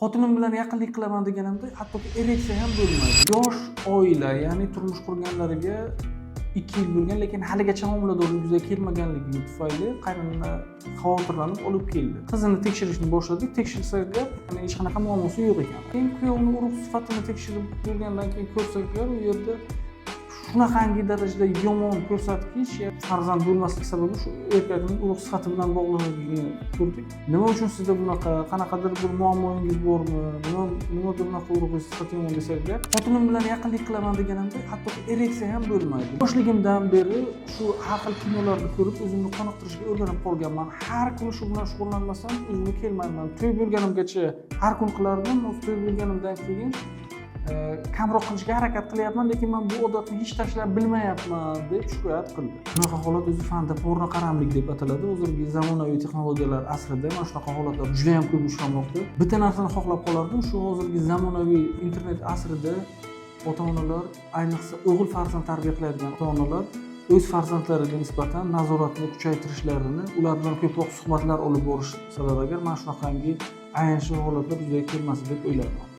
Xotinim bilan yaqinlik qilaman deganimda, hattoki ereksiya ham bo'lmaydi. Yosh oila, ya'ni turmush qurganlariga 2 yil bo'lgan, lekin haligacha homiladorlik yuzaga kelmaganligi tufayli qaynona xavotirlanib olib keldi. Qizini tekshirishni boshladik. Tekshirsak, ya'ni hech qanaqa muammosi yo'q ekan. Keyin kuyovni urug' sifatini tekshirib ko'rgandan keyin ko'rsak, u yerda shunaqangi darajada yomon ko'rsatkich, farzand bo'lmaslik sababi shu erkakning urug' sifati bilan bog'liqligini ko'rdik. Nima uchun sizda bunaqa, qanaqadir bir muammoyingiz bormi, nimaga bunaqa urug'ingiz sifati yomon desak, xotinim bilan yaqinlik qilaman deganimda, hattoki ereksiya ham bo'lmaydi. Yoshligimdan beri shu har xil kinolarni ko'rib, o'zimni qoniqtirishga o'rganib qolganman. Har kuni shu bilan shug'ullanmasam, o'zimga kelmayman. To'y bo'lganimgacha har kun qilardim. To'y bo'lganimdan keyin kamroq qilishga harakat qilyapman, lekin man bu odatni hech tashlab bilmayapman, deb shikoyat qildi. Bunaqa holat o'zi fanda pornoqaramlik deb ataladi. Hozirgi zamonaviy texnologiyalar asrida mana shunaqa holatlar juda yam ko'p uchramoqda. Bitta narsani xohlab qolardim: shu hozirgi zamonaviy internet asrida ota onalar, ayniqsa o'g'il farzand tarbiya qiladigan ota onalar o'z farzandlariga nisbatan nazoratni kuchaytirishlarini, ular bilan ko'proq suhbatlar olib borishsalar agar, mana shunaqangi ayanchli holatlar yuzaga kelmas deb o'ylayman.